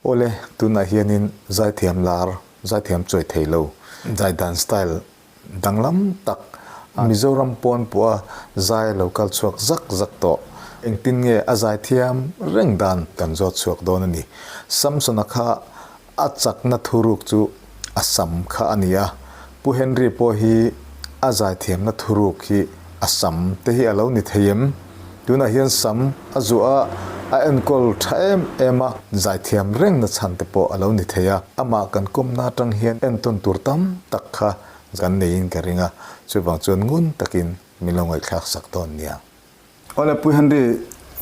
Awle, tunah hianin zaithiam lar, zaithiam chawi thei lo, zaidan style danglam tak, Mizoram pawn pawha zai lo kal chhuak zak zak tawh. Engtin nge a zaithiam reng dan kan zawt chhuak dawn a ni. Samsona kha A chakna thuruk chu a sam kha a ni a, Pu Henry pawh hi a zaithiamna thuruk hi a sam te hi a lo ni thei em? Tunah hian sam a zuah a, a enkawl tha em em a, zaithiam rengna chhan te pawh a lo ni thei a, amah kan kawmna atang hian entawn tur tam tak kha kan neiin ka ring a, chuvang chuan ngun takin min lo ngaihthlak sak dawn nia. Awle Pu Henry,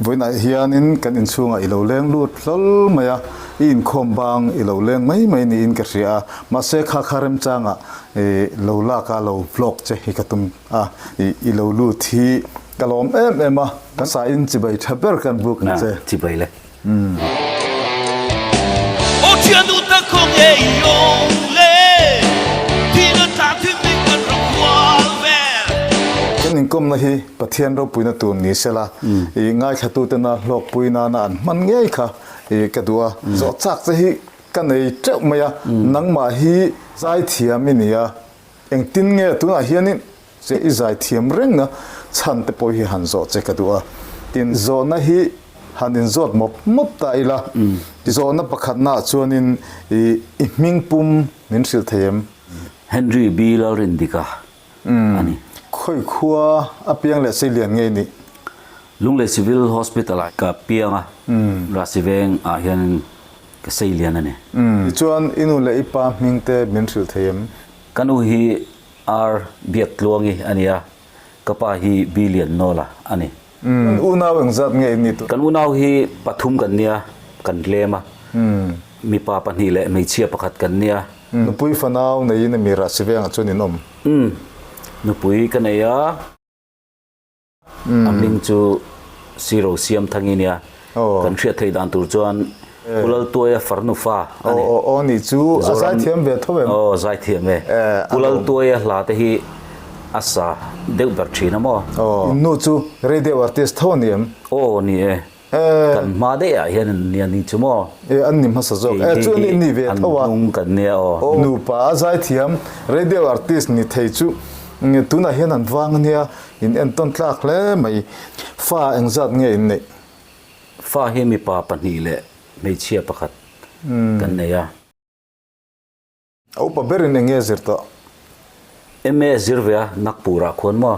vawiinah hianin kan inchhungah i lo leng lut hlawl mai a, i inkhawm bang i lo leng mai mai niin ka hria a, mahse kha kha remchangah i lo lak a, lo vlog che hi ka tum a, i lo lut hi ka lawm em em a, kan sain chibai tha ber kan buk ang che. Chibai le. Kan inkawmna hi Pathian ropuina tur ni sela, i ngaithlatutena hlawkpui nana an hman ngei kha i ka duh a. Zawh chak che hi ka nei teuh mai a, nangmah hi zaithiam i ni a, engtin nge tunah hianin Che i zai thiam reng a, chhan te pawh hi han zawh che ka duh a. Tin, zawhna hi han inzawt mawp mawp ta ila, zawhna pakhatnaah chuanin i i hming pum min hrilh thei em? Henry B. Lalrindika a ni. Khawi khua a piang leh Seilian ngei nih? Lunglei Civil Hospital ah ka piang a, Rahsiveng ah hianin ka Seilian a ni. Tichuan, i nu leh i pa hming te min hrilh thei em? Ka nu hi Ar Biaktluangi a ni a, ka pa hi Bi Liannawla a ni. Kan unau engzat nge in nih? Kan unau hi pathum kan nia, kan tlem a. Mipa pahnih leh hmeichhia pakhat kan nia. Nupui fanau neiin a mi Rahsivengah chuan in awm? Umm, nupui ka nei a. A hming chu Siro Siamthangi nia. Kan hriat theih dan tur chuan Pu Laltuaia farnu fa a ni. Aw nih chu a zaithiam ve tho em? Aw zaithiam e. Pu Laltuaia hla te hi a sa deuh ber thin a maw? In nu chu radio artist tho a ni em? Aw ni e. Kan hma daih ah hian an nia ni chu maw? E an ni hmasa zawk. E chu an ni ve tho a. An hnung kan nia aw. Nupa a zaithiam radio artist ni thei chu tunah hian an vang a nia in entawn tlak hle mai. Fa engzat nge in neih? Fa hi mipa pahnih leh hmeichhia pakhat kan nei a. A upa berin eng nge zir tawh? MA zir ve a, Nagpur ah khuan maw?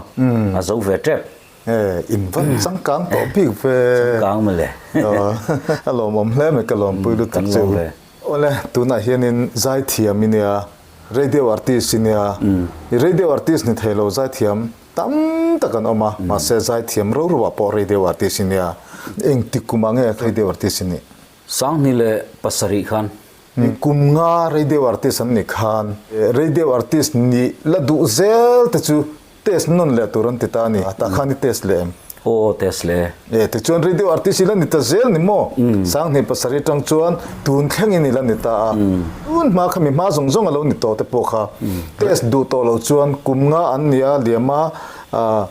A zo ve tep. E, in van changkang tawh bik ve. Changkang mawle. A lawmawm hle mai, ka lawmpui lutuk che u. Awle, tunah hianin zaithiam i nia, radio artist i nia, i radio artist ni thei lo zaithiam tam tak an awm a, mahse zaithiam ro ro ah pawh radio artist i nia. Engtik kumah nge radio artist i nih? 2007 khan. Kum nga radio artist an nih khan radio artist nih la duh zel te chu test nawn leh tur an ti ta a ni. Tah khan i test leh em? Aw test leh. E tichuan radio artist i la ni ta zel ni maw? 2007 atang chuan tun thlengin i la ni ta a. Tun hma kha mi hma zawng zawng a lo ni tawh te pawh kha test duh tawh lo chuan kum nga an nia liam a,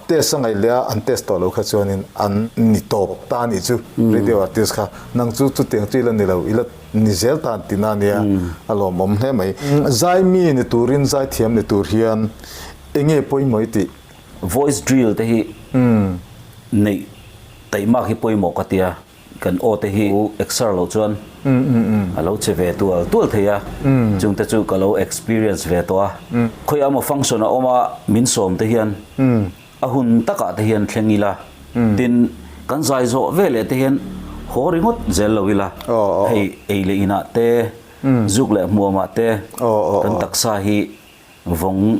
test a ngaih leh a an test tawh lo kha chuanin an ni tawp ta a nih chu radio artist kha. Nang chu chutiang chu i la ni lo, i la ni zel ta an ti na nia, a lawmawm hle mai. Zai mi ni turin, zai thiam ni tur hian eng nge pawimawh i tih? Voice drill te hi neih taihmak hi pawimawh ka tia, kan aw te hi exer loh chuan a lo che ve tual tual thei a, chung te chu ka lo experience ve tawh a. Khawiah emaw function a awm a, min sawm te hian A hun takah te hian thleng ila, tin, kan zai zawh ve leh te hian haw ringawt zel lo ila, hei ei leh inah te, zuk leh hmuamah te kan taksa hi vawng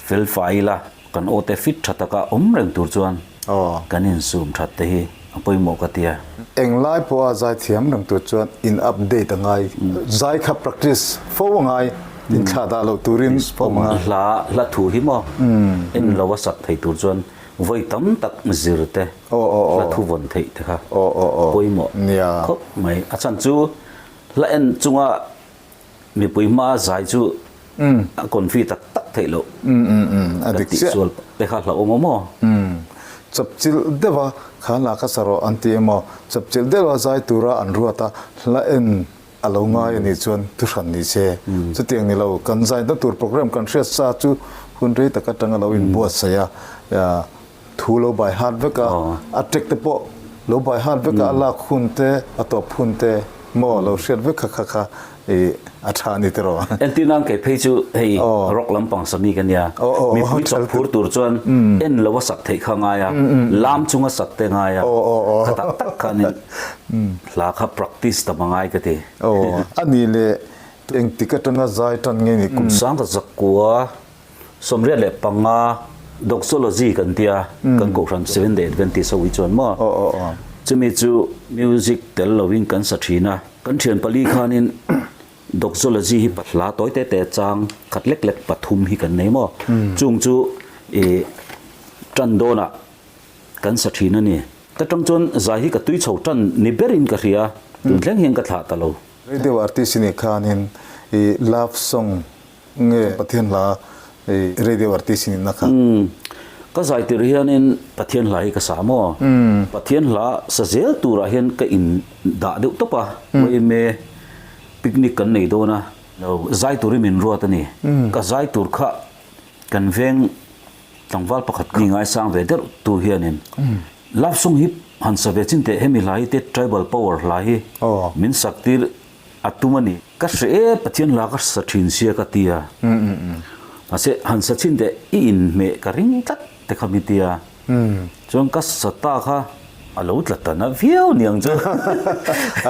fel fai ila, kan aw te fit tha taka awm reng tur chuan kan insum that te hi a pawimawh ka tia. Englai pawha zai thiam reng tur chuan in update a ngai, zai kha practice fo a ngai. Inthlah dah loh turin awm a. Hla hla thu hi maw en lo a sak thei tur chuan vawi tam tak zir te hla thu vawn theih te kha pawimawh khawp mai. A chhan chu hla en chunga mipui hma zai chu a confi tak tak theih loh kan tihsual te kha hlauhawm awm aw. Chapchilh deuha kha hla kha sa rawh an ti emaw chapchilh deuha zai tura an ruat a hla en. a lo ngai a nih chuan thuhran ni se. Chutiang ni lo, kan zaina tur program kan hriat sa chu hun rei tak atanga lo inbuatsaih a, thu lo by heart vek a, a track te pawh lo by heart vek a, a lak hun te, a tawp hun te maw lo hriat vek kha kha kha i a tha a ni tiraw. Entir nan kei phei chu hei rock lampang sami ka nia, mipui chawp phur tur chuan en lo a sak theih kha ngai a, lam chunga sak te ngai a, kha tak tak khanin hla kha practice tam a ngai ka ti. Aw, a nih leh engtik atanga zai tan nge ni kum? Sangka zakua 85 Doxology kan tia kan kohhran Seventh Day Adventist ho hi chuan maw chumi chu music tel lovin kan sa thin a, kan thian pali khanin Doxology hi hla tawi te te chang khat lek lek pathum hi kan nei maw chung chu ih tan dawnah kan sa thin a ni. Ka tang chuan zai hi ka tui chho tan ni berin ka hria, tun thleng hian ka thlah ta lo. Radio artist i nih khanin ih love song Nge Pathian hla i radio artist i nihna kha? Umm. Ka zai tir hianin Pathian hla hi ka sa maw? Pathian hla sa zel turah hian ka in dah deuh tawp a, yma picnic kan nei dawn a, lo zai turin min ruat a ni. Ka zai tur kha kan veng tlangval pakhat ni ngaisang ve deuh tu hianin love song hi han sa ve chin teh hemi hla hi te tribal power hla hi min sak tir A tum a ni. Ka hre e, Pathian hla ka sa thin sia ka ti a. Mahse, han sa chhin teh i inhmeh ka ring tlat te kha mi ti a. Chuan ka sa ta kha a lo tla ta na viau niang chu.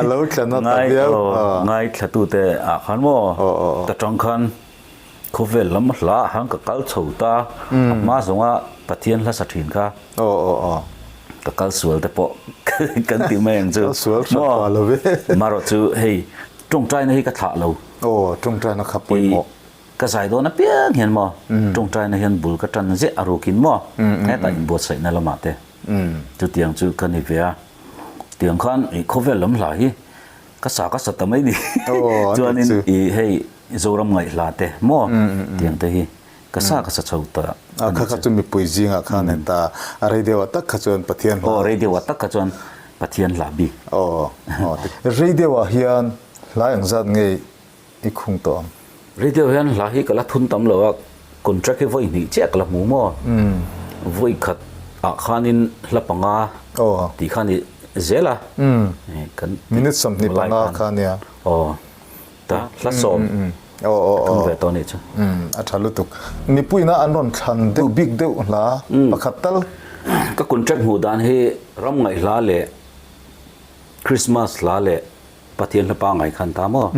A lo tla na ta viau. Ngaithlatute ah khan maw ka tang khan khawvel lam hla ah khan ka kal chho ta. A hma zawnga Pathian hla sa thin kha. Aw aw aw. Ka kal sual te pawh kan ti mai ang chu. Kal sual hran pah lo ve. Marawh chu hei tawngtaina hi ka thlah lo. Aw tawngtaina kha pawimawh. Ka zai dawn apiang hian maw tawngtaina hian bul ka tan ziah a rukin maw hetah inbuatsaihna lamah te chutiang chu ka ni ve a. Tiang khan khawvel lam hla hi ka sa ka sa ta mai ni. Chuanin hei Zoram ngaihhla te maw tiang te hi. Ka sa ka sa chho ta. A kha kha chu mipui zingah khan en ta. A rei deuhah tak kha chuan Pathian hla. Aw rei deuhah tak kha chuan Pathian hla bik. Aw aw rei deuhah hian hla engzat nge i khung tawh ang? Rei deuh hian hla hi ka la thun tam lo a, contract hi vawi hnih chiah ka la hmu maw? Vawi khat ah khanin hla panga tih kha ni zel a. Kan Minute 25 kha nia. Aw. Ta hla sawm a thum ve tawh a nih chu. A tha lutuk. Mipuina an rawn thlan deuh bik deuh hla pakhat tal. Ka contract hmuh dan hi ram ngaih hla leh Christmas hla leh Pathian hla pangngai khan ta maw?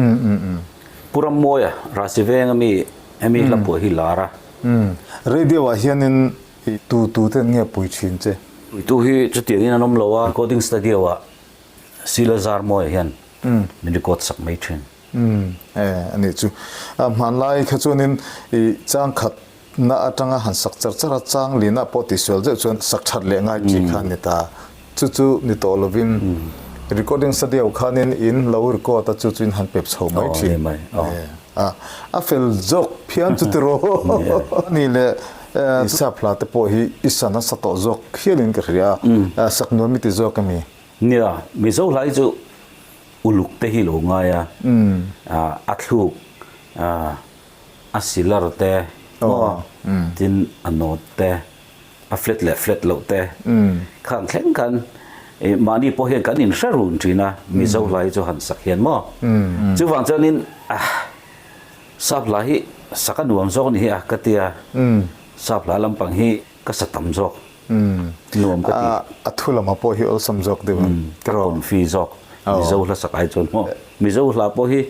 Pu Rammawia, Rasi Veng ami hemi hla phuah hi lar a. Radio ah hianin tu tu ten nge pui thin che? Puitu hi chutiangin an awm lo a, recording studio ah Sila Zarmawia hian min record sak mai thin. Umm e a nih chu. Hmanlai kha chuanin i chang khat na atanga han sak char char a, chang lina pawh tihsual zeuh chuan sak that leh ngai chi kha a ni ta. Chu chu ni tawh lovin recording studio khanin in lo record a chu chu in han pep chho mai thin. A a fel zawk phian chu tiraw. A nih leh sap hla te pawh hi i sa nasa tawh zawk hialin ka hria a, sak nuam i ti zawk a mi? Nia, Mizo hla hi chu uluk te hi lo ngai a, a thluk, a silar te, maw, tin a note te, a flat leh flat loh te, khang thleng khan mahni pawh hian kan inhre run thin a, Mizo hla hi chu han sak hian maw. Chuvang chuanin sap hla hi sak a nuam zawk a ni hi a ka ti a, sap hla lampang hi ka sa tam zawk. Nuam ka ti. A thu lama pawh hi awlsam zawk deuh ang. Ka confi zawk. Mizo hla sak ai chuan maw. Mizo hla pawh hi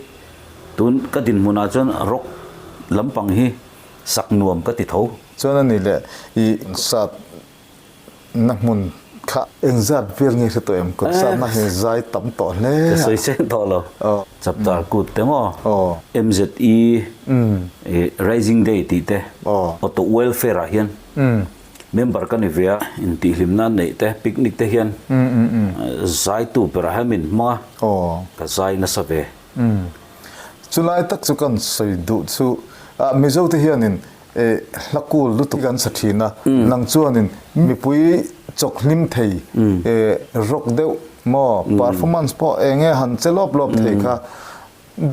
tun ka dinhmunah chuan rock lampang hi sak nuam ka ti tho. Chuan a ni leh i sat na hmun kha engzat vel nge hre tawh em? Concert na hi zai tam tawh hle a. Ka sawi seng tawh lo. Chapter kut te maw? MZE Rising Day tih te Auto Welfare ah hian Member ka ni ve a, intihhlimna neih te, picnic te hian zaitu berah hian min hmang a, ka zai nasa ve. Chulai tak chu kan sawi duh chu, Mizo te hianin hla cool lutuk kan sa thin a, nang chuanin mipui chawk hlim thei, rock deuh maw, performance pawh eng nge han che lawp lawp thei kha.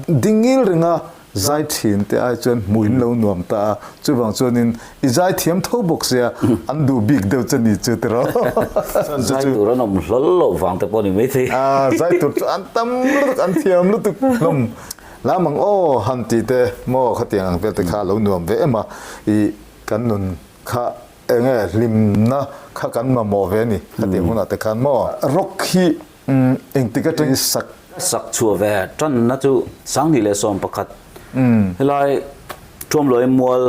Ding ngil renga zai thin te ai chuan hmuh in lo nuam ta a, chuvang chuanin i zai thiam tho bawk sia an duh bik deuh che ni chu tiraw. Zai tur an awm hlawl loh vang te pawh ni maithei. A, zai tur chu an tam lutuk, an thiam lutuk hlawm. Lam ang aw han tih te maw khatiang ang vel te kha a lo nuam ve em a, i kan nun kha enge hlimna kha kan mamawh ve a ni khatiang hunah te khan maw. Rock hi Engtik atangin sak? Sak chhuah ve tanna chu 2011 helai Tuamluai Mual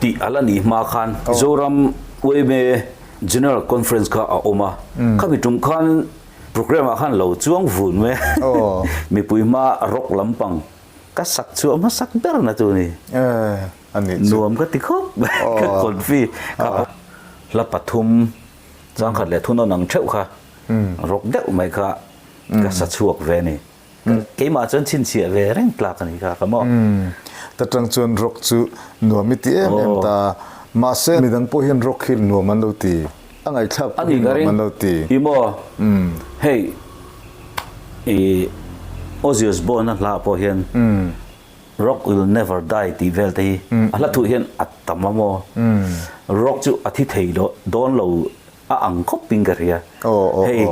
tih a la nih hma khan Mizoram yma General Conference kha a awm a, khami tum khan programme ah khan lo chuang vun mai a, mipui hma rock lampang ka sak chhuah hmasak ber na chu a ni. Nuam ka ti khawp mai, ka confi kha hla pathum Changkhat leh thunawn ang theuh kha rawk deuh mai kha ka sa chhuak ve a ni. Keimah chuan chhinchhiah ve reng tlak a ni kha ka maw. Ta tang chuan rawk chu nuam i ti em em ta. Mahse midang pawh hian rawk hi nuam an lo ti. A ngaihthlak pawh hi nuam an lo ti. I maw hei i Ozzy Osbourne a hla pawh hian Rock will never die tih vel te hi a hla thuh hian a tam a maw? Rock chu a thi thei dawn lo a ang khawp in ka hria. Hei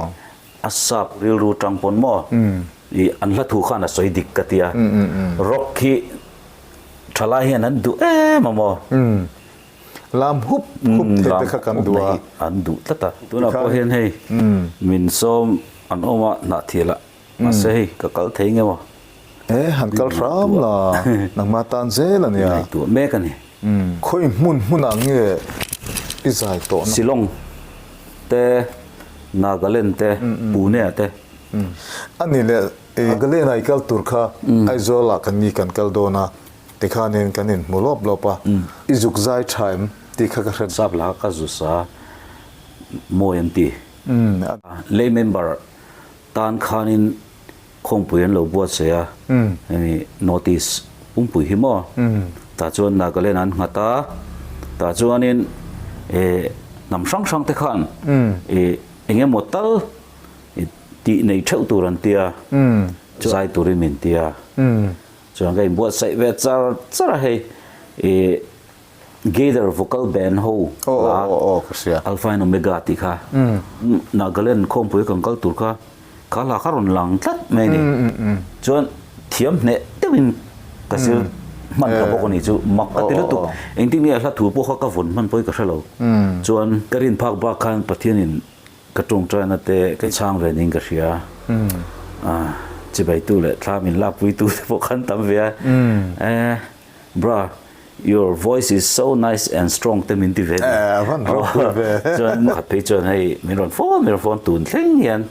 a sap rilru tang pawn maw i an hla thu khan a sawi dik ka tia. Rock hi thalai hian an duh em a maw? Lam hup hup thei te kha kan duh a. An duh tlat a. Tunah pawh hian hei min sawm an awm a hnah thial ah. Mahse hei ka kal thei nge maw? E, han kal hram la, nangmah tan zel a nia. Ngaihtuah mek a ni. Khawi hmun hmunah nge i zai tawh na? Shillong te, Nagaland te, Pune ah te. A ni leh, Nagaland ah i kal tur kha Aizawl ah kan ni kan kal dawn a, tikhanin kan inhmu lawp lawp a, i zuk zai tha em tih kha ka hre. Sap la ka zu sa mawi an ti. Lay member Tan khanin khawngpui an lo buatsaih a, hemi notice pumpui hi maw? Tah chuan Nagaland an nghat a, tah chuanin eh hnam hrang hrang te khan eh eng emaw tal tih nei theuh tur an tia, zai turin min tia. Chuan ka inbuatsaih ve char char a hei eh Gaither vocal band ho hla Alpha and Omega tih kha Nagaland khawmpui kan kal tur kha kha hla kha rawn lang tlat mai a ni. Chuan thiam hneh deuhin ka zir hman ta bawk a ni chu mak ka ti lutuk. Engtin nge hla thu pawh kha ka vawn hman pawhin ka hre lo. Chuan ka rin phak bak khan Pathianin ka tawngtaina te ka chhang ve niin ka hria. Chibaitu leh thla min lakpuitu te pawh khan tam ve a. Bra, your voice is so nice and strong te min ti ve ni. Eh, a van ropui ve. Chuan khat phei chuan hei min rawn phone, min rawn phone tun thleng hian.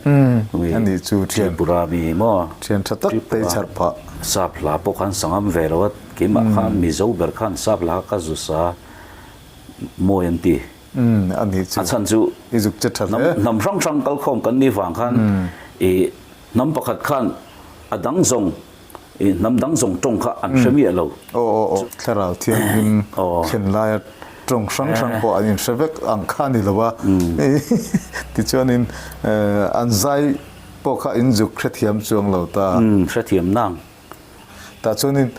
A nih chu thian. Tripura mi maw? Thian tha tak te i chharh phah. Sap hla pawh khan sangam ve lo a, keimah khan Mizo ber khan sap hla ka zu sa mawi an ti. A nih chu. A chhan chu I zuk che tha hle. Hnam hrang hrang kalkhawm kan nih vang khan i hnam pakhat khan a dang zawng I hnam dang zawng tawng kha an hre miah lo. Aw aw aw, thlarau thianghlim thlen laia tawng hrang hrang pawh an inhre vek ang kha a ni lo a. Tichuanin an zai pawh kha in zuk hrethiam chuang lo ta. Hrethiam nang. Tah chuanin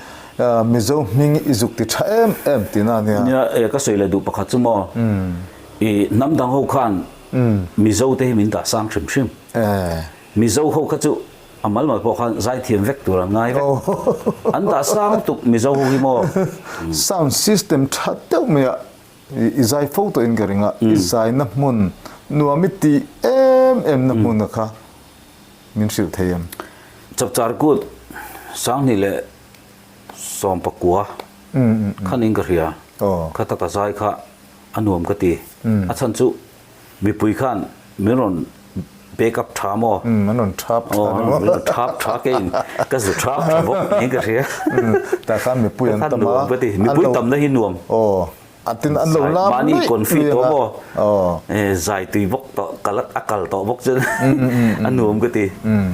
Mizo hming i zuk ti tha em em tihna a nia. Nia, ka sawi leh duh pakhat chu maw, i hnam dang ho khan Mizo te hi min dah sang hrim hrim. Mizo ho kha chu A mal mal pawh khan zaithiam vek tur an ngai vek. An dah sang lutuk Mizo ho hi maw? Sound system tha deuh mai a i zai fo tawh in ka ring a, i zaina hmun nuam i tih em em na hmun a kha min hrilh thei em? Chapchar kut 2019 khan in ka hria. Kha taka zai kha a nuam ka ti. A chhan chu Mipui khan min rawn back up tha maw? Umm, an rawn thap tha ni maw? Min rawn thap tha keiin ka zu thap tha bawk niin ka hria. Umm, tah khan mipui an tam a. Nuam ka ti, mipui tamna hi nuam. Aw, a tin an lo lam Mahni confi tawh maw? Aw. Zai tui bawk tawh, kal a kal tawh bawk chuan a nuam ka ti. Umm,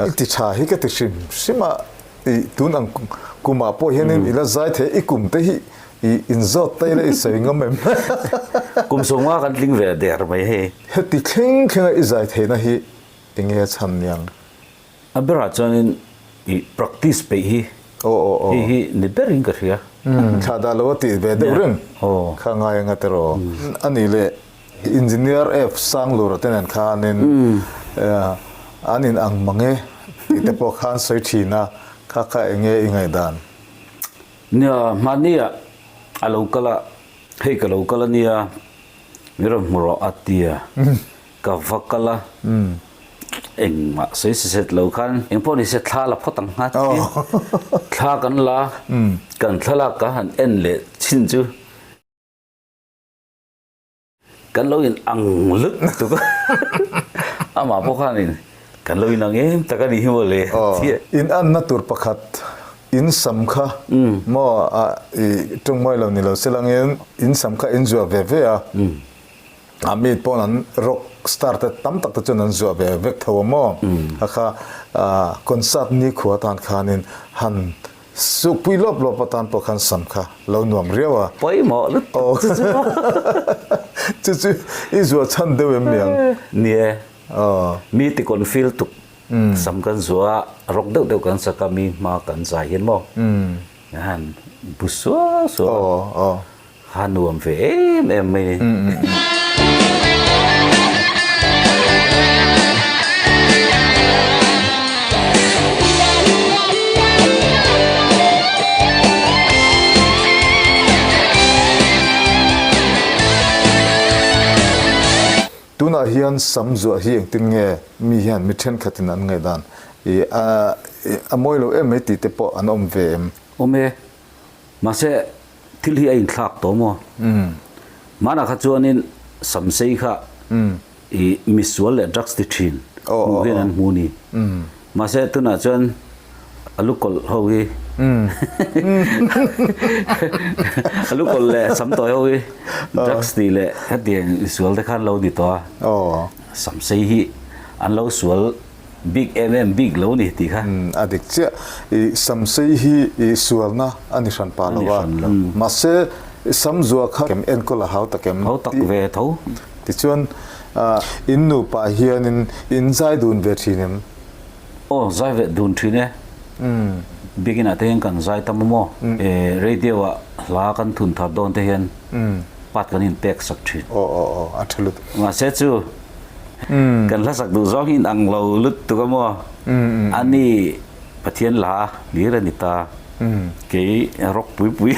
i ti tha hi ka ti hrim hrim a, i tun ang kumah pawh hianin i la zai thei a, i kum te hi I inzawt ta ila i sawi ngam em? Kum sawmnga kan tling ve der mai hei. Heti thleng thlenga i zai theihna hi enge a chhan niang? A berah chuanin I practice peih hi hei hi ni berin ka hria. Thla dah lo a tih ve deuh reng kha ngai anga tiraw. A nih leh Engineer F Sanglura te nen khanin an in ang mang e tih te pawh khan sawi thin a, kha kha eng nge i ngaihdan? Nia, hmahni ah a lo kal a, hei ka lo kal a nia, mi rawn hmu rawh a ti a, ka va kal a, engmah sawi si set lo khan eng pawh ni se thla la phawt ang nghat hi, thla kan la, kan thlalak ka han en leh chin chu. Kan lo in ang lut tuk a, amah pawh khanin kan lo in ang em tak a nih hi maw le tia. In anna tur pakhat in sam kha maw a i tawngmawi lo ni lo se langin in sam kha in zuah ve ve a, a mi pawn an rock star te tam tak te chuan an zuah ve vek tho a maw, kha kha concert nikhua atan khanin han Sukpui lawp lawp atan pawh khan sam kha lo nuam riau a. Pawimawh lutuk chu chu. Chu chu i zuah chhan deuh em niang? Ni e. Mi ti confil tuk sam kan zuah a, rawk deuh deuh kan sak a, mi hma kan zai hian maw? Han bu suau suau a. A nuam ve em em mai ni. Tunah hian sam zuah hi engtin nge mi hian mi thenkhatin an ngaihdan i a mawi lo em mai tih te pawh an awm ve em? Awm e. Mahse, thil hi a inthlak tawh maw? Hmanah kha chuanin Samsei kha i misual leh drugs ti thin hmuh hian an hmu ni. Mahse, tunah chuan a lu kawlh ho hi a lu kawlh leh samtawi ho hi drugs ti leh hetiang misual te khan lo ni tawh a. Samsei hi an lo sual Bik em em bik lo ni tih kha. A dik chiah. I samsei hi i sualna a ni hran pah lo a. Mahse sam zua kha kem enkawl a hau tak em? Hau tak ve tho. Tichuan in nupa hianin in zai dun ve thin em? Aw zai ve dun thin e. Biakinah te hian kan zai tam a maw? Radio ah hla kan thun thar dawn te hian part kan inpek sak thin. Aw aw aw a tha lutuk. Mahse chu Kan hlasak duh zawng hi inang lo lutuk a maw? Ani Pathian la hlir a ni ta. Kei rock pui pui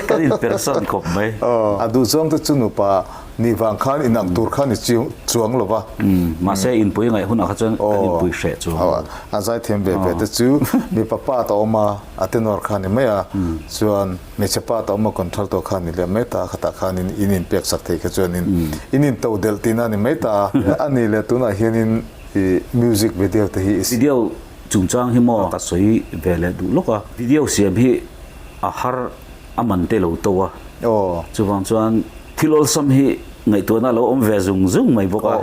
kan inpersan khawp mai. A duh zawng te chu nupa nih vang khan inang tur khan i chuang lo va. Mahse inpui ngaih hunah kha chuan kan inpui hreh chuang lo. A zaithiam ve ve te chu mipa pa ta awm a, a tenor kha ni mai a. Chuan Hmeichhe pa ta awm a control tawh kha ni leh mai ta, khatah khanin in inpek sak thei kha chuanin in into delh tihna a ni mai ta. A nih leh tunah hianin i music video te hi i. Video chungchang hi maw ka sawi ve leh duh lawk a. Video siam hi a har a man te lo to a. Chuvang chuan thil awlsam hi ngaihtuahna a lo awm ve zung zung mai bawk a.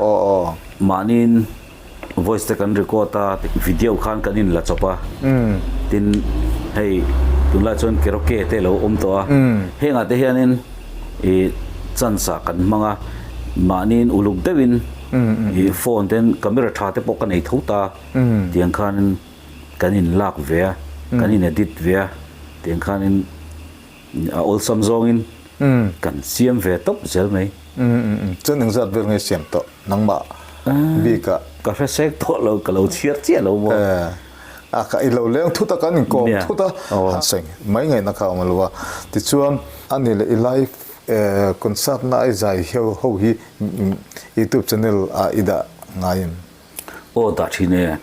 Mahniin. Voice te kan record a, video khan kan in la chawp a, tin hei tunlai chuan karaoke te lo awm tawh a, hengah te hianin ih chance ah kan hmang a, mahniin uluk deuhin ih phone ten camera tha te pawh ka nei tho ta, tiang khanin kan in lak ve a, kan in edit ve a, tiang khanin a awlsam zawngin kan siam ve tawp zel mai. Chuan engzat vel nge siam tawh? Nangmah bik ah. Ka hre sek tawh lo, ka lo chhiar chiah lo maw. A ka i lo leng thut a, kan inkawm thut a, han sawi mai ngaihna kha a awm lo a. Tichuan, a ni leh i live concert na i zai ho hi youtube channel ah i dah ngai em? Aw dah thin e.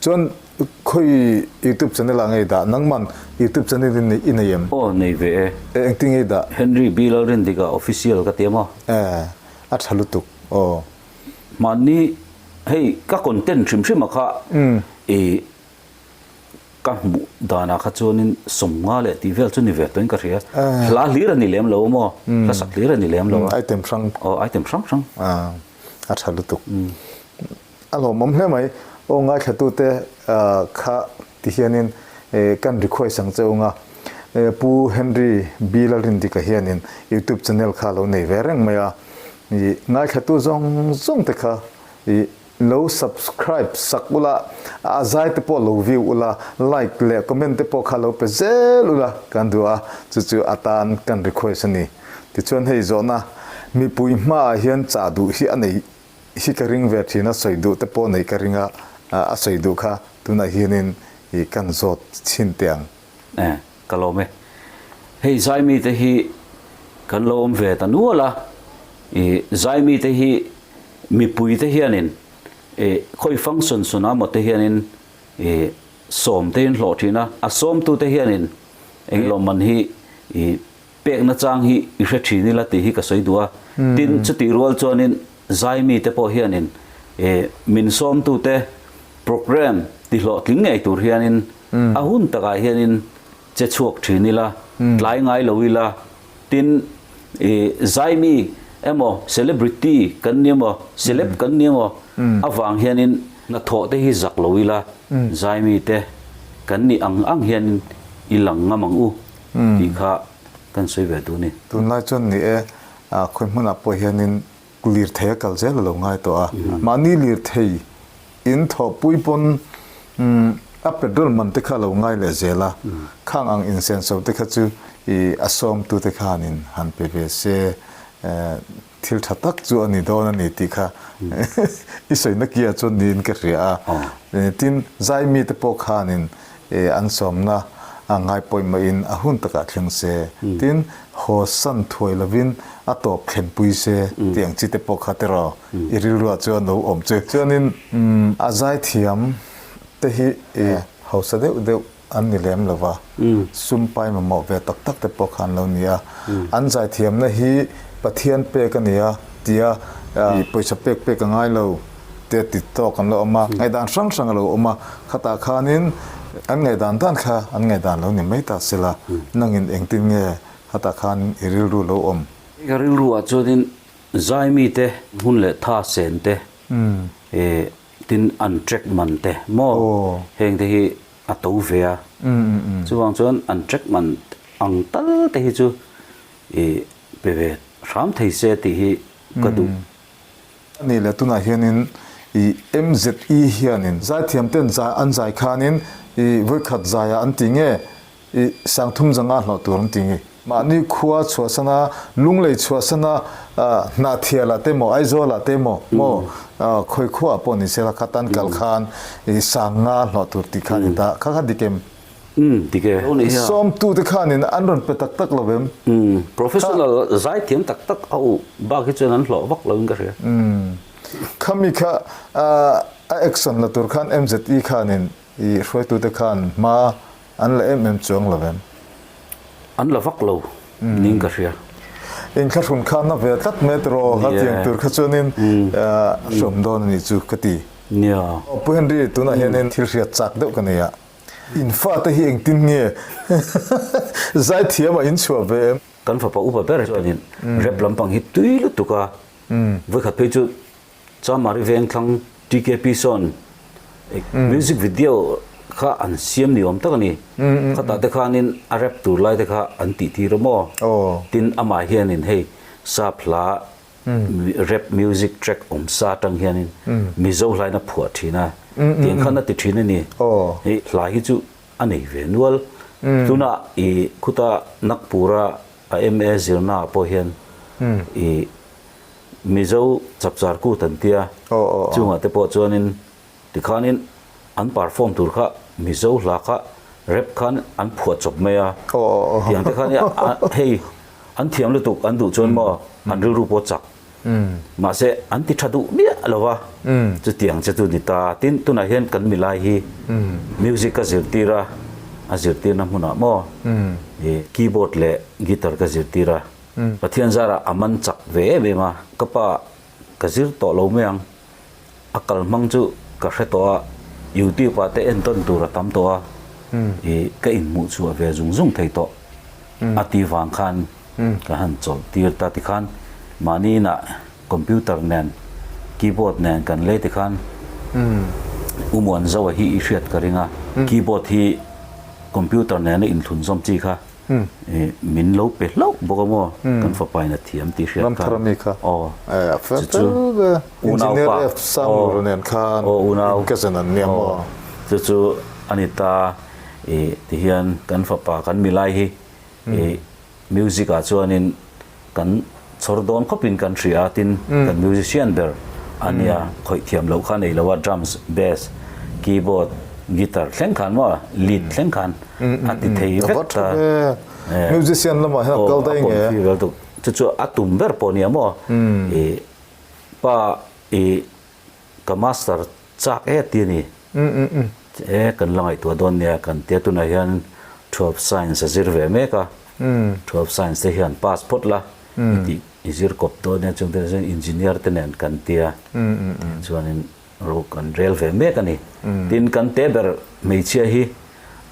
Chuan khawi youtube channel ah nge i dah? Nangman youtube channel in i nei em? Aw nei ve e. Engtin nge i dah? Henry B Lalrindika official ka ti a maw? A tha lutuk aw. Mahni hei ka content hrim hrim a kha i ka hmuh danah kha chuanin sawmnga leh tih vel chu ni ve tawhin ka hria. Hla hlir a ni lem lo maw? Hla sak hlir a ni lem lo a. Item hrang. Aw item hrang hrang. A tha lutuk. A lawmawm hle mai. Aw ngaithlatute kha ti hianin kan request ang che unga Pu Henry B Lalrindika hianin YouTube channel kha lo nei ve reng mai a, i ngaithlatu zawng zawng te kha i Lo subscribe sak ula, a zai te pawh lo view ula, like leh comment te pawh kha lo pe zel ula kan duh a, chu chu atan kan request a ni. Tichuan hei zawhna mipui hmaah hian chah duh hi a nei hi ka ring ve thin a, sawi duh te pawh nei ka ring a, a sawi duh kha tunah hianin i kan zawt chhin teh ang. E, ka lawm e. Hei Zaimi te hi kan lo awm ve ta nual a, i Zaimi te hi mipui te hianin i khawi function sun a maw te hianin i sawm te in hlawh thin a, a sawmtu te hianin eng lawmman hi i Pek nachang hi i hre thin ila tih hi ka sawi duh a. Tin, chutih rual chuanin Zaimi te pawh hianin min sawmtute programme ti hlawhtling ngei tur hianin a hun takah hianin che chhuak thin ila, tlai ngai lo ila. Tin, Zaimi emaw celebrity kan ni emaw, celeb kan ni emaw avang hianin hnathawh te hi zak lo ila, Zaimi te kan nih ang ang hianin i lang ngam ang u. Tih kha kan sawi ve duh a ni. Tunlai chuan ni e, khawi hmunah pawh hianin lirthei a kal zel a lo ngai tawh a. Mahni lirthei in thawhpui pawn a petrol man te kha a lo ngai leh zel a. Khang ang insenso te kha chu a sawmtute khanin han pe ve se Thil tha tak chu a ni dawn a ni tih kha i sawina kia chuan niin ka hria a. Tin, zai mite pawh khanin an sawmna a ngai pawimawhin a hun takah thleng se. Tin, haw san thuai lovin a tawp thlenpui se tih ang chi te pawh kha tiraw i rilruah chuan lo awm chu. Chuanin a zaithiam te hi hausa deuh deuh an ni lem lo va, sum pai mamawh ve tak tak te pawh kha an lo ni a. An zaithiamna hi Pathian pek a ni a tia pawisa pek pek a ngai lo te ti tawk an lo awm a, ngaihdan hrang hrang a lo awm a, khatah khanin an ngaihdan dan kha an ngaihdan lo ni mai ta sela, nangin engtin nge khatah khan i rilru lo awm? Ka rilruah chuanin zaimite hmun leh tha sen te, tin an track man te maw heng te hi a to ve a, chuvang chuan an track man ang tal te hi chu i pe ve hram thei se tih hi ka duh. A nih leh tunah hianin i MZE hianin zaithiam ten zai an zai khanin i vawikhat zaiah an ti nge I sangthum zanga hlawh tur an ti nge. Mahni khua chhuahsana, lunglei chhuahsana Hnahthialah te maw, Aizawlah te maw, maw khawi khuaah pawh ni sela kha tan kal khan i sanga hlawh tur tih khan i dah. Kha kha dik em? Umm, dik e. Sawmtute khanin an rawn pe tak tak lo em? Umm, professional zaithiam tak tak a uh bak hi chuan an hlawh vak lo in ka hria. Umm, khami kha a action la tur khan MZE khanin i hruaitute khan hma An la em em chuang lo em? An la vak lo niin ka hria. Inthlahrun kha na ve tlat mai tiraw kha tiang tur kha chuanin a hrawm dawn a nih chu ka ti. Nia. Pu Henry tunah hianin thil hriat chak deuh ka nei a. In fate hi engtin nge zaithiam ah in chhuah ve em? Kan fapa upa ber chuanin rap lampang hi tui lutuk a, vawikhat phei chu Chamari Vengthlang TKP sawn music video kha an siam ni awm tak a ni. Khatah te khanin a rap tur lai te kha an tih tir a maw? Tin amah hianin hei sap hla rap music track awm sa atang hianin Mizo hlain a phuah thin a, tiang khan a ti thin a ni. Hei hla hi chu a nei ve nual. Tunah i khuta Nagpur-a a MA zirnaah pawh hian i Mizo chapchar kut an tia, chungah te pawh chuanin tikhanin an perform tur kha Mizo hla kha rap khan an phuah chawp mai a, tiang te khan hei an thiam lutuk an duh chuan maw an rilru pawh chak mahse an ti tha duh miah lo va, chutiang che chu ni ta. Tin tunah hian kan milai hi music ka zirtir a, a zirtirna hmunah maw keyboard leh guitar ka zirtir a. Pathian zarah a man chak ve em em a, ka pa ka zir tawh lo mai ang, a kal hmang chu ka hre tawh a, YouTube ah te entawn tur a tam tawh a, ih ka inhmuh chhuah ve zung zung thei tawh a ti vang khan ka han chawlh tir ta tikhan mahni inah computer nen keyboard nen kan lei tikhan Umuanzoa hi i hriat ka ring a, keyboard hi computer nena inthlun zawm chi kha. Min lo pe hlauh bawk a maw? Kan fapa in a thiam tih hriat khan. Ramthar ami kha. Aw. A fel fel ve. Engineer F Sanglura nen khan cousin an nia maw? Chu chu a ni ta. Tihian kan fapa kan milai hi Music ah chuanin kan chhawr dawn khawpin kan hria a, tin kan musician ber a nia, khawih thiam loh kha nei lo a, drums, bass, keyboard, guitar thleng khan maw, lead thleng khan a ti thei vek ta. Musician lamah hian a kal daih nge? Aw, a confi chu chu a tum ber pawh nia maw, i pa i ka master chak e ti a ni. E kan la ngaihtuah dawn nia kan tia tunah hian 12 science a zir ve mek a, 12 science te hian pass phawt la i tih i zir kawp dawn nia chung te chuan engineer te nen kan tia chuanin ro kan rel ve mek a ni. Tin kan te ber hmeichhia hi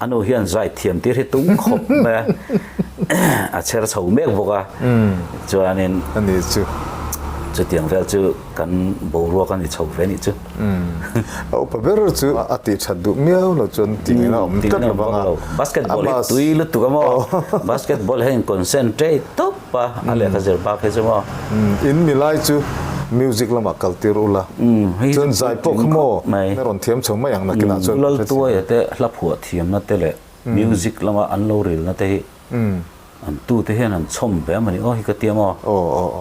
A nu hian zai thiam tir hi tum khawp mai a, a chher chho mek bawk a, chuanin A ni chu. Chutiang vel chu kan boruak a ni chho ve a nih chu. A upa ber chu a tih that duh miau lo chuan tih ngaihna a awm tlat lo vang a. Basketball hi tui lutuk a maw? Basketball hian concentrate tawp a, a lehkha zir bak hi chu maw? In milai chu music lamah kal tir ula. Chuan zai pawh kha maw na rawn thiam chho mai ang nakinah chuan. Laltuaia te hla phuah thiamna te leh music lama an lo rilna te hi an tute hian an chhawm ve a mawni aw hi ka tia maw.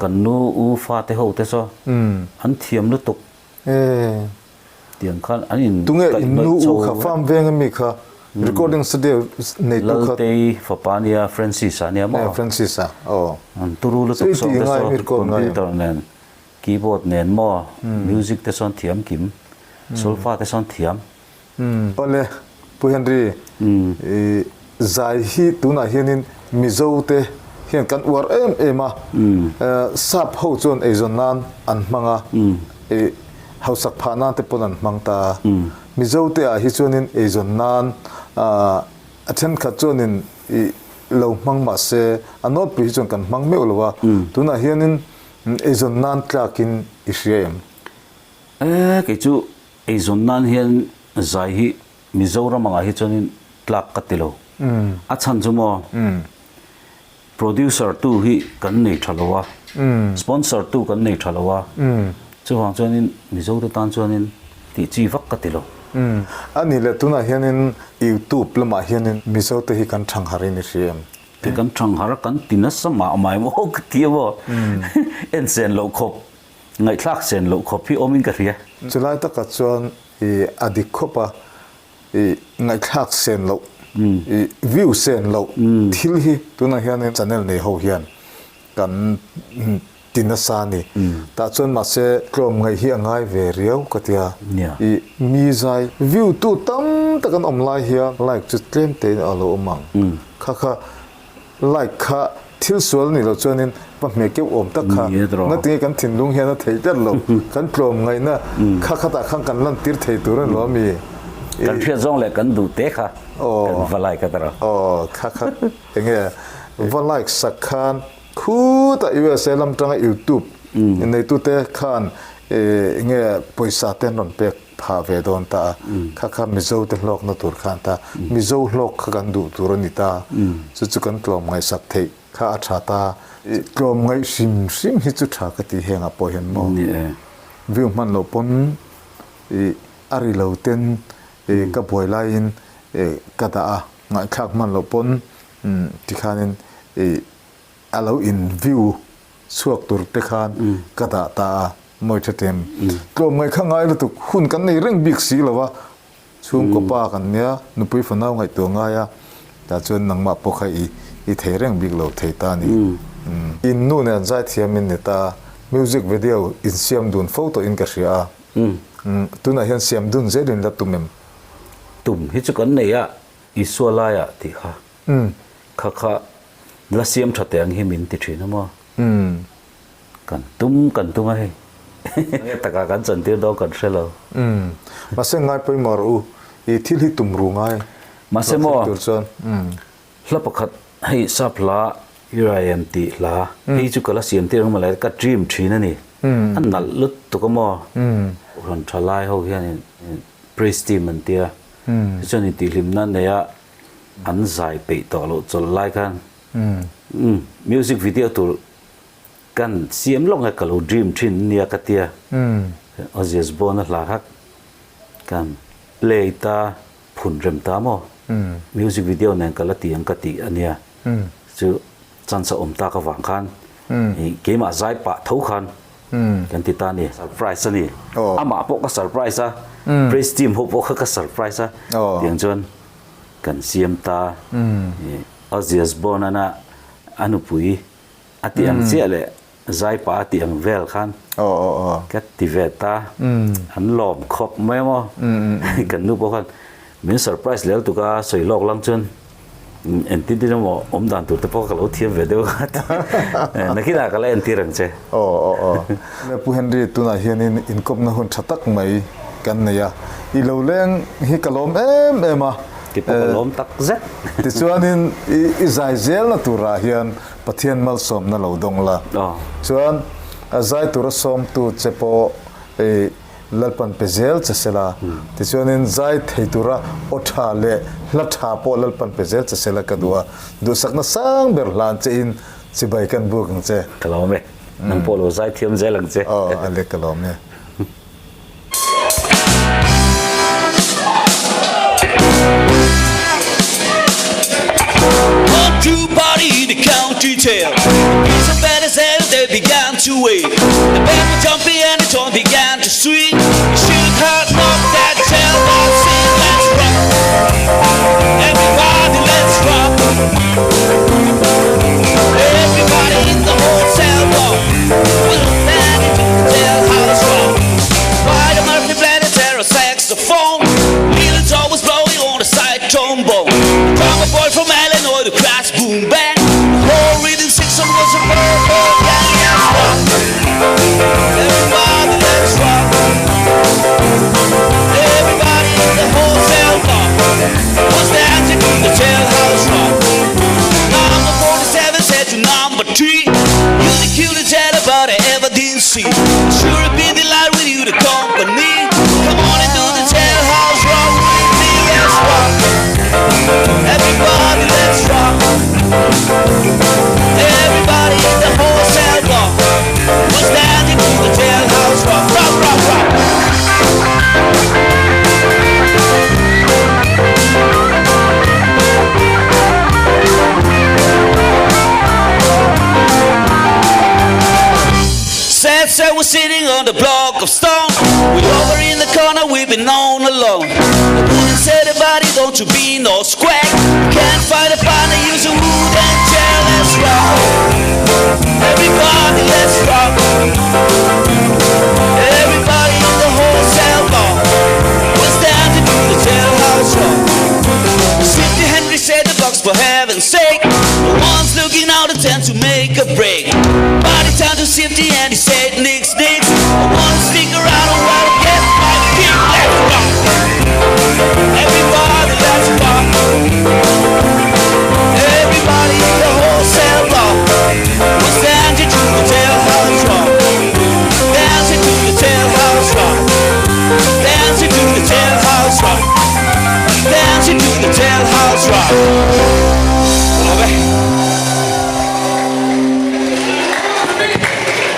Kan nu u fate ho te saw an thiam lutuk tiang khan an in Tunge in nu u kha farm veng ami kha recording studio neitu kha. Laltei fapa nia Francis-a nia maw. Francis-a aw. An turu lutuk saw te saw computer nen. Keyboard nen maw, music te sawn thiam kim, solfa te sawn thiam. Awle, Pu Henry, i zai hi tunah hianin Mizo te hian kan uar em em a, sap ho chuan eizawn nan an hmang a, i hausak phah nan te pawn an hmang ta a, Mizo te ah hi chuanin eizawn nan a thenkhat chuanin i lo hmang mahse a nawlpui hi chuan kan hmang meuh lo a, tunah hianin Eizawn nan tlakin i hria em? E, kei chu eizawn nan hian zai hi Mizoram angah hi chuanin tlak ka ti lo. A chhan chu maw, producer tu hi kan nei tha lo a, sponsor tu kan nei tha lo a, chuvang chuanin Mizote tan chuanin tih chi vak ka ti lo. A nih leh tunah hianin YouTube lamah hianin Mizote hi kan thangharin i hria em? Ti kan thanghar kan ti nasa mah mai maw ka ti a maw en sen loh khawp ngaihthlak sen loh khawp hi awmin ka hria. Chulai takah chuan i a dik khawp a, i ngaihthlak sen loh, i view sen loh thil hi tunah hianin channel nei ho hian kan ti nasa a ni. Tah chuan mahse tlawm ngaih hi a ngai ve riau ka ti a. I mi zai view tu tam tak an awm lai hian like chu tlem tein a lo awm ang. Kha kha like kha thil sual ni lo chuanin va hmeh keuh awm tak kha ngatinge kan thinlung hian a thei tlat lo. Kan tlawm ngaihna kha khatah khan kan lantir thei tur a ni lo ami. Kan hriat zawng leh kan duh te kha kan va like a ta ro. Aw kha kha enge va like sak khan Khutah USA lam tanga YouTube neitute khan enge pawisa te an rawn pek phah ve dawn ta a, kha kha Mizo te hlawkna tur khan ta, Mizo hlawk kha kan duh tur a ni ta, chu chu kan tlawm ngaihsak theih kha a tha ta. Tlawm ngaih hrim hrim hi chu tha ka ti hengah pawh hian maw view hman loh pawn a ri lo ten ka buai laiin ka dah a, ngaihthlak hman loh pawn tikhanin A lo in view chhuak tur te khan ka dah ta a, mawi tha tem. Tlawm ngaih kha ngai lutuk, hun kan nei reng bik si lo a, chhungkaw pa kan nia, nupui fanau ngaihtuah ngai a, tah chuan nangmah pawh kha i i thei reng bik lo thei ta a ni. In nu nen zaithiam in ni ta, music video in siam dun fo tawh in ka hria a, tunah hian siam dun zel in la tum em? Tum hi chu kan nei a, Isua laiah tih kha, kha kha La siam tha teh ang hi min ti thin a maw? Umm. Kan tum kan tum a hei. Nge takah kan chantir dawn kan hre lo. Umm. Mahse ngai pawimawh rawh u. I thil hi tum ru ngai. Mahse maw? Tur chuan. Umm. Hla pakhat hei sap hla Here I am tih hla hei chu ka la siam tir ang mawle ka dream thin a ni. A nalh lutuk a maw? Rawn tha lai ho hian praise team an tia. Tichuan intihhlimna nei a. An zai peih tawh loh chawlh lai khan music video tur kan siam lawk nge ka lo dream thin nia ka tia. Ozzy Osbourne a hla kha kan play ta phun rem ta maw? Music video nen ka la ti ang ka ti a nia. Chu chance a awm tak avang khan keimah zai pah tho khan kan ti ta a ni. Surprise a ni. Amah pawh ka surprise a, praise team ho pawh kha ka surprise a. Tiang chuan kan siam ta. Ozzy Osbourne ana a nupui a tih ang chiah leh zai pah a tih ang vel khan ka ti ve ta. An lawm khawp mai a maw. Kan nu pawh khan min surprise lel tuk a sawi lawk lang chuan Engtin tin emaw awm dan tur te pawh ka lo thiam ve deuh a nakinah ka la entir ang che. Aw aw aw. Pu Henry tunah hianin inkawpna hun tha tak mai kan nei a, i lo leng hi ka lawm em em a. Ti pawh ka lawm tak zet. Tichuanin i zai zelna turah hian Pathian malsawmna lo dawng la. Chuan a zai tura sawmtu che pawh i Lalpan pe zel che sela, tichuanin zai thei tura aw tha leh hla tha pawh Lalpan pe zel che sela ka duh a, duhsakna sang ber hlan che in chibai kan buk ang che. Ka lawm e, nang pawh lo zai thiam zel ang che. Aw, a le ka lawm e.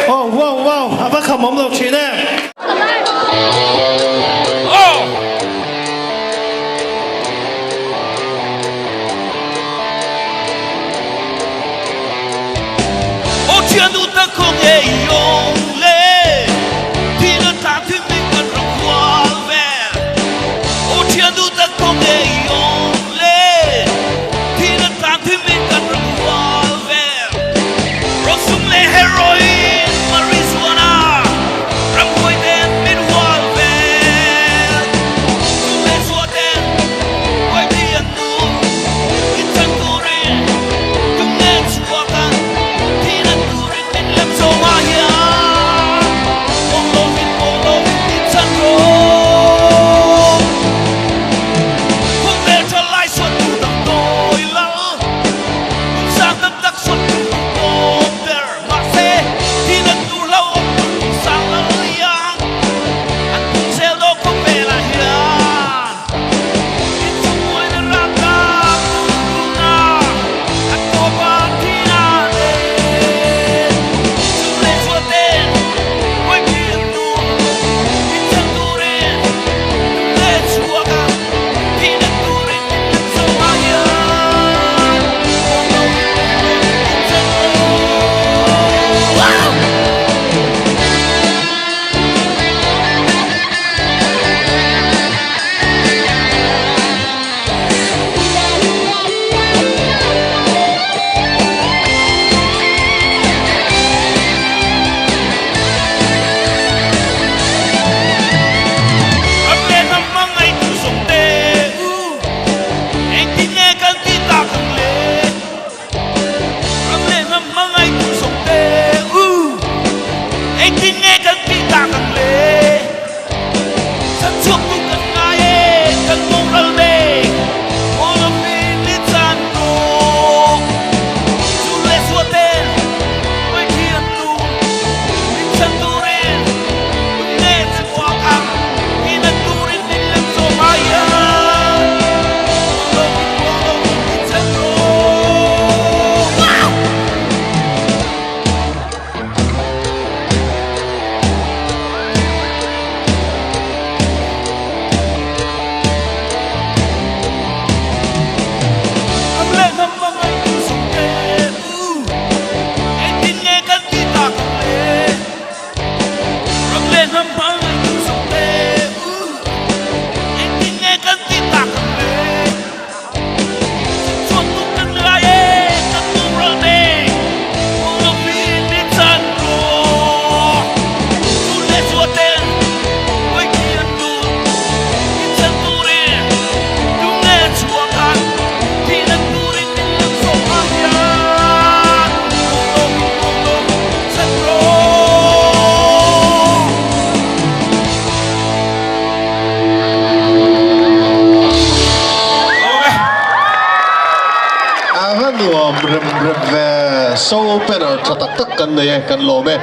Oh wow wow a va kham awm lo thin em. nuam rem rem ve. So opener tha tak tak kan nei e, kan lawm e.